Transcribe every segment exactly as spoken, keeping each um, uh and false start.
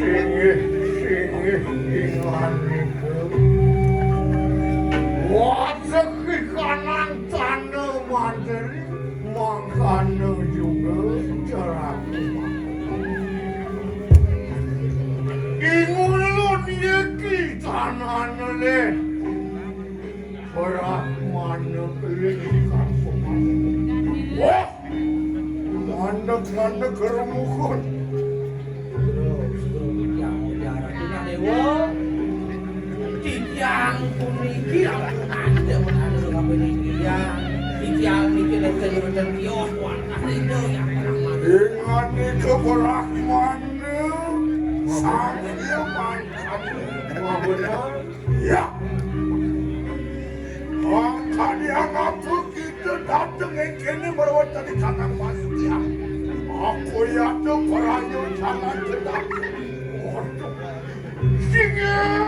Singgih, singgih, ingan niku. Wajah kanang tanda manteri, mangkana juga jeraku. Ingulun yeki tanane le. Brahmana keling kang pemati. Wah! Mandek-mandek keremukun. Terus, terus, titiang mutiara Cina Dewa. Titiang puniki ampun anda, ampun anda, ampun anda. Titiang niki nek kelurutan kios, tuan kasih itu yang Brahmana. Ingat nika Brahmana, Sang Hyang Maha Esa. Wah, bener. Ya. Mangkane ngapa kita dateng ing kene marwatani Kakang Bastian. Aku yato parayu jangan kedak. Waduh. Singgih.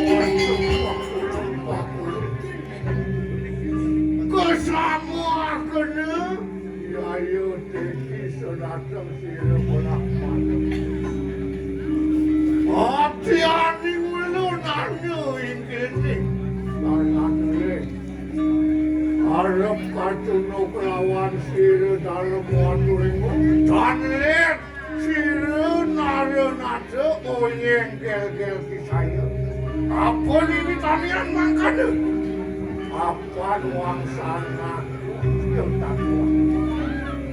Waduh. Kesama kena. Yaya teki senatang sira ponak manuk. Ati ani ulun anu ing kene. Tanah le. Arep katunduk lawan sira dalem watu ringu. Tan le. Sira nara nata oyeng gel-gel kisaya. Apa nini tanian mangkana? Apan wangsanan.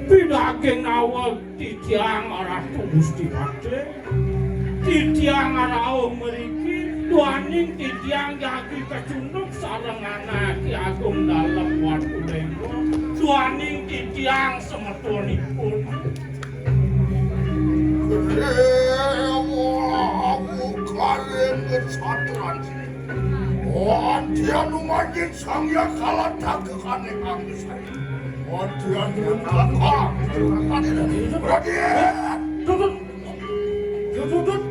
Pidaging aweg titiang Ratu Gusti Patih, titiang rauh mriki, duaning titiang jagi kacunduk sareng Anak Ki Agung Dalem Watu Lenggo, duaning titiang semetonipun. Gedhe wawu karing kesatran. Antian umanjing Sang Hyang Kalataka kaning anggesai. Antian mungkaka. Raden. Tutut. Tutut.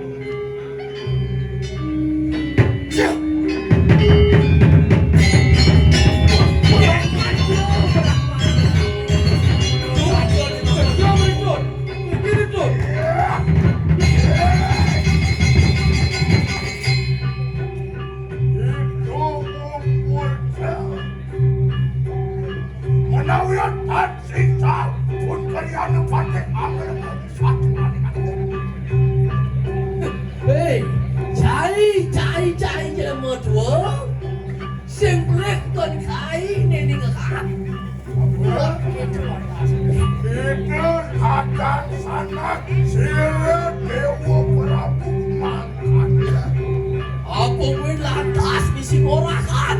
Menawi wonten sing sampun karyana patih angel satu. Hei, cai, cai, cai jelema tua. Sing belik kon kai nening kan. Itu akan sanak sira Dewa Prabu mangkana. Apa kuwi lantas misi morakan?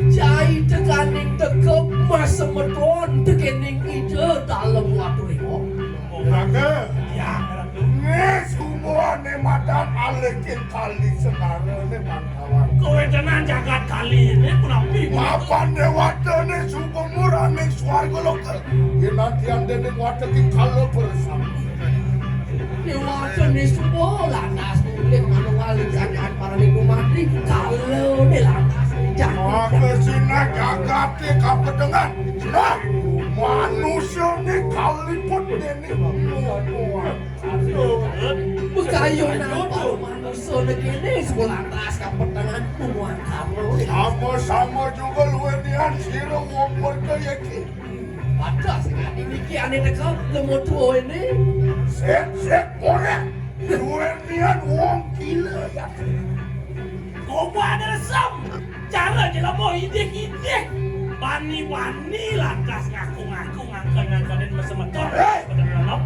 Cai tekaning teka mas semeton tekening ida dalem watu rimba. Mongga. Ya, Ratu. Nggih, sumuane madan alikin kali senarane mangkawan. Kowe tenan jagat kali ini punapi? Mapan dewatane sumber muraning swarga loka. Yen nantian dening wateking kala bersama. Dewatane sumber lantas mulih manunggal jajaan para minggu mati. Kalane lantas. Maka sinah jagate kapedengan. Nah, manusia ni kaliput dening. Bekayunan para manusia negene sekolah atas kapetengan puluhan tahun. Sama-sama juga luwe nian sira wong percaya iki. Ada sing ati niki ane teka lemu tuwa ini. Sik, sik, ora. Luwe nian wong gila ya. Koba ada resem. Cara jelema idik-idik. Bani-bani lantas ngaku-ngaku ngangken-ngangkenin mesemeton. Hei! Bener lho.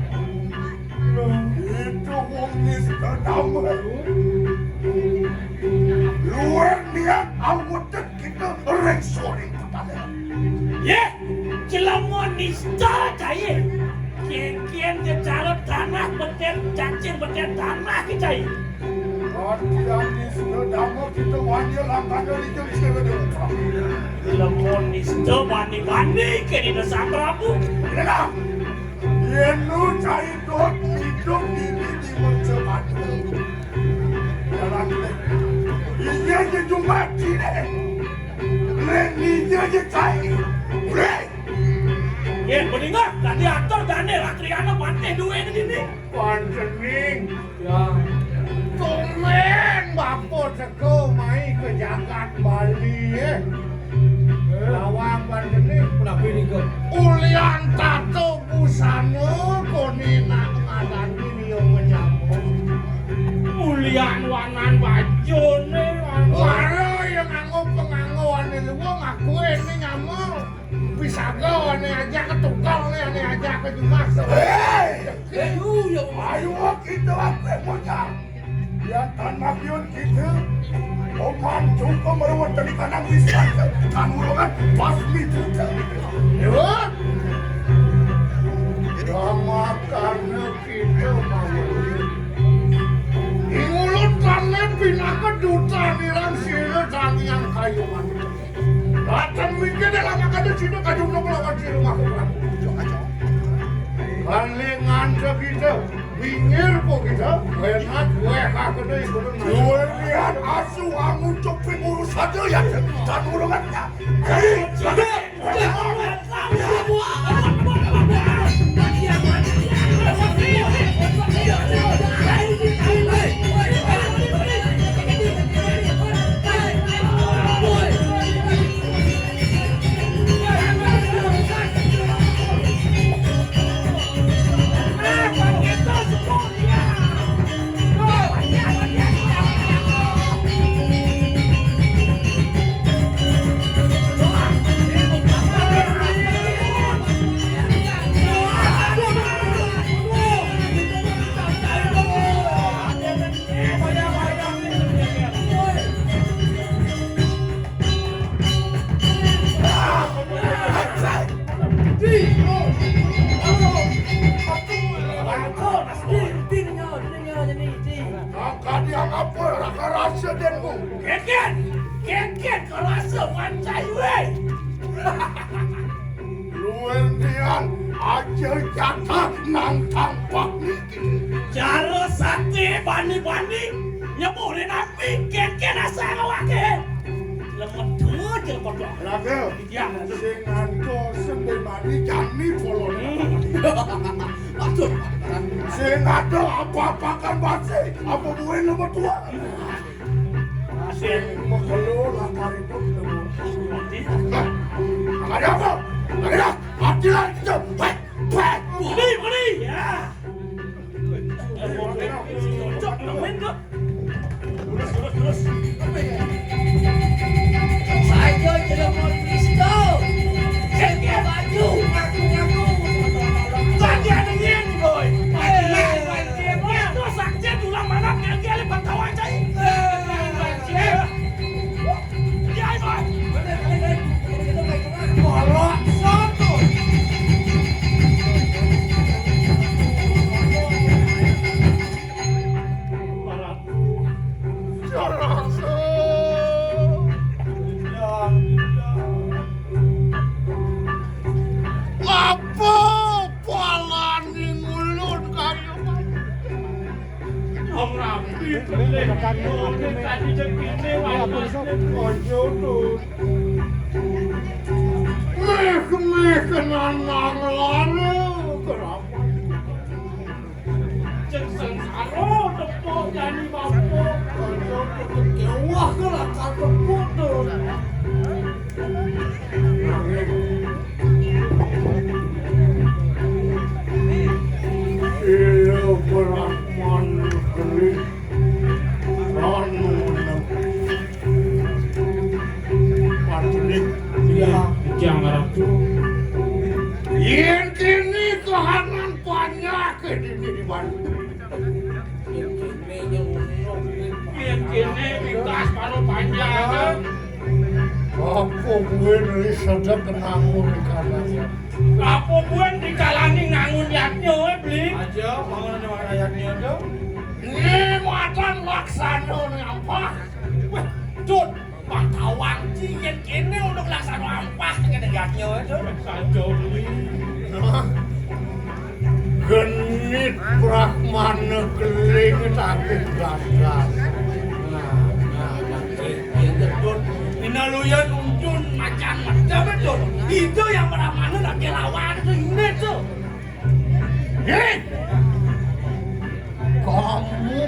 Itu wong nista damai. Luar niat awet kita rek soring kepala. Ye, jelema nista cai. Kengken jecara tanah beten, cacing beten tanah ke cai. Artian nista damai kita wanya langkahnya licin sekali. Jelema nista bani-bani ke dina Sang Prabu. Ina, yenu cai dot hidup ini di meja batu. Jalan deh. Iya, ya, cuma sini. Cai. Mulai. Yén bening, dadi atur dané rakriyana patih duwé dini. Pancening. Ya. Tumben bapa teka mai ka jagat Bali, eh. Lawang pancening. Punapi nika? Ulian tata busana koné nak ngadani liya menyambut. Ulian wanan bajuné, mara ya nganggo penganggoané luwung, aku ini nyama. Pisaga ané ajak ka tukang né, ané ajak ka jumah. Héi! Ayo, ya, ayo kita apa bocah. Ya tan makiun kita. Oman cukup merawat dari kanang wisata. Kan urungan pas mi buta. Ya. Rama karena kita mau. Ingulun tanah pinaka duta nirang sila tangiang kayu manusia. Datang mikir dalam angkatan sini kajum nang lawan sini aku Prabu. Kalingan kita, bingir po kita, enak weh aku deh ikut. Luar lihat asu angun coping urus saja ya, dan urungannya. Hei, Kadiang apa raka rasa denmu? Keket, keket kerasa mancai weh. Luendian aja jatah nang tampak niki. Cara sate bani-bani nyeburin api, keket rasa ngawake. Lemet tuh jeung kodok. Lagel. Ya. Sing ngantos sing mani jani polon. Aduh. Sing ada apa-apakan basi, apa buin lu berdua? Sing mekelo lakar itu. Nah, ada apa? Ada. Mati lah kita. Weh, weh. Beli, beli. Ya. Cocok, nemuin kok. Terus, terus, terus. Saya jelema Kristo. Saya baju ngaku-ngaku. Lagi ada nyen, boy. Eh, itu sakit tulang mana, kira-kira lipat tawa aja. Eh, Apa palaning ulun kaya Wong rapi, pilih. Tadi jek ini, wapas. Ojo tuh. Meh, meh, kenangan lare, keramat. Cek sengsara, tepuk jani bapuk. Ojo tuh, kewah, kelakar tepuk tuh. Iya, Brahman negeri. Ranu negeri. Patrick. Iya, Ujang Ratu. Yén kini kahanan banyak di, di, di Bandung. Yén kéné mikas baru panjang. Apa buin wis sedek nanggung di kanan? Apa buin dikalani nanggung yatnya, eh, Bli? Aja, mau nanya mana yatnya aja. Ini madan laksana nih apa? Weh, Dut, Pak Tawang ci yén kéné untuk laksana ampah kena yatnya itu. Saja beli. Genit Brahmana keling tapi gagas. Nah, nah, nah, eh, eh, Dut. Pinaluyan untun macan macam. Ida Hyang Brahmana lagi lawan itu ini tuh. Hei! Kamu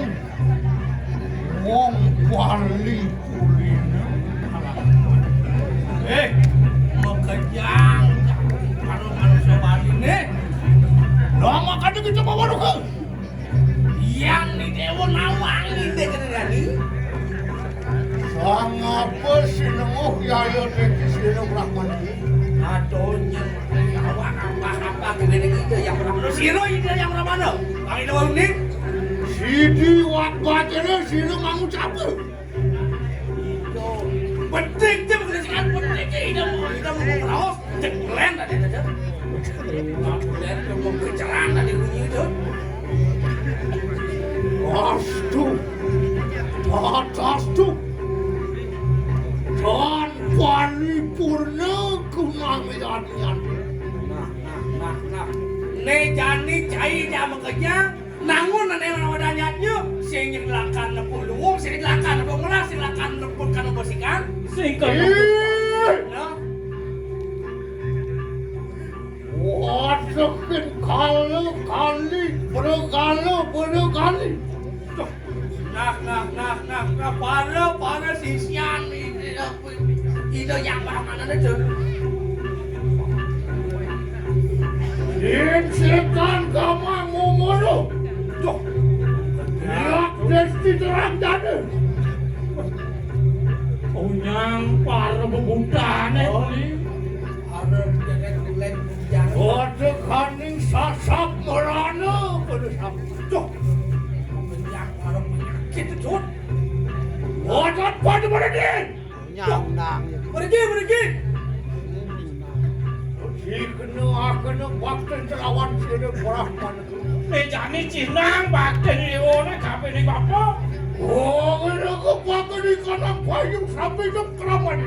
wong Bali kulina. Eh, makejang karo manusia Bali nih. Lah makanya kita bawa ke. Yang di Dewa Nawang ini kena dadi. Sangapa sinenguh yaya dadi sira Brahmana? Adonya awak apa-apa kena dadi Ida Hyang Brahmana. Sira Ida Hyang Brahmana. Kang Ida Waluning. Sidi wak bacana sira mangucapa. Itu. Petik dia bukan sekian petik dia. Ida mau, Ida mau raos. Cek bulan tadi aja. Bulan itu mau keceran tadi bunyi itu. Astu. Astu. Dan paripurna gunang yadnya. Nah, nah, nah, nah. Ne jani cai jam kerja. Nangun ane lawan danyatnya, sing nyeklakan nepuk luwung, sing nyeklakan nepuk ngelah, sing nyeklakan nepuk kanu besikan. Sing kanu Ih! Nah. Waduh, kin kali, kali, berkali, berkali. Nah, nah, nah, nah, nah, para, para sisian ini. Ida Hyang Brahmana itu. Yen setan kamang ngono. Duh. Ya, dadi terang dadi. Unyang para bebutane. Oh. Arep dene kulit bujang. Waduh, kaning sasap merana, pada sap. Duh. Penyakit, arep penyakit, Cut. Waduh, pada, pada, Din. Nyandang. Pergi, pergi. Dikena akena bakten kelawan sira Brahmana. Mejane cinang bakten iwone kapene bapa. Oh, ngene ku bakten ikanang bayu sampe jam keraman.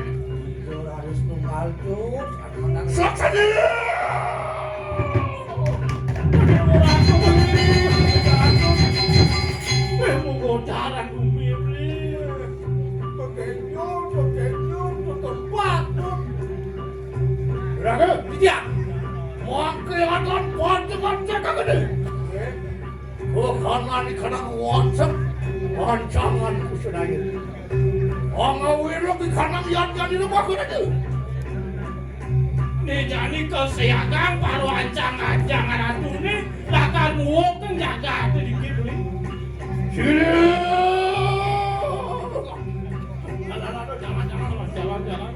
Harus tunggal, Cuk. Saksane. Weh, monggo dalan bumi, Bli. Pekenyur, pekenyur, petempat, Cuk. Raga, iya. Mangke akan panjenengan cekak gede. Kekanan ikanang wansep, pancangan kusudayu. Angawira ikanang yadyan ira bagus itu. Nih jani kesiagang baru ancang-ancang ratune, lakar muwung ten jagat dikit, Bli. Sini. Jalan, jalan, jalan, jalan, jalan.